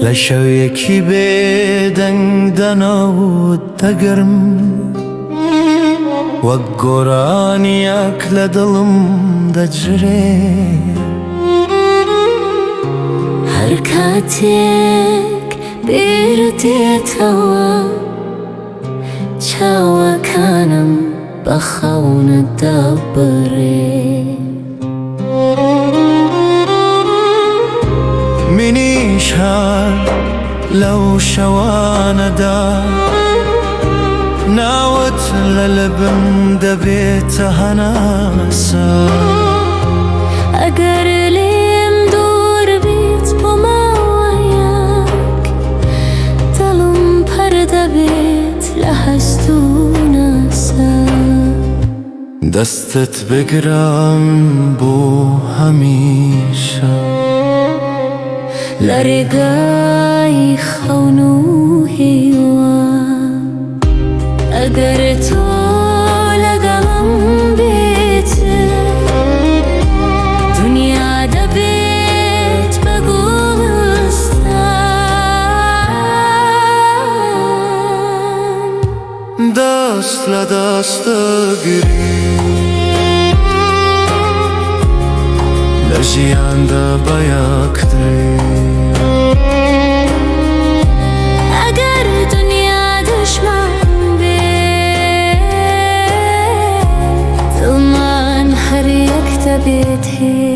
لە شەوێکی بێدەنگدا ناوت دەگرم، وەک گۆرانییەک لە دڵم دەجرێ. هەر کاتێک بیرت دێتەوە، چاوەکانم بە خەونت دەبڕێ. منیش هەر لەو شەوانەدا ناوت لە لەبم دەبێتە هەناسە. ئەگەر لێم دوور بیت بۆ ماوەیەک، دڵم پڕ دەبێت لە هەست و ناسک. دەستت بگرم بۆ هەمیشە. لە ڕێگای خەون و هیوا، ئەگەر تۆ لەگەڵم بیت، دنیا دەبێت بە گوڵستان. دەست لە دەست دەگرین لە ژیاندا بە یەکتری. ئەگەر دنیا دژمان بێ، دڵمان هەر یەک دەبێت هێ.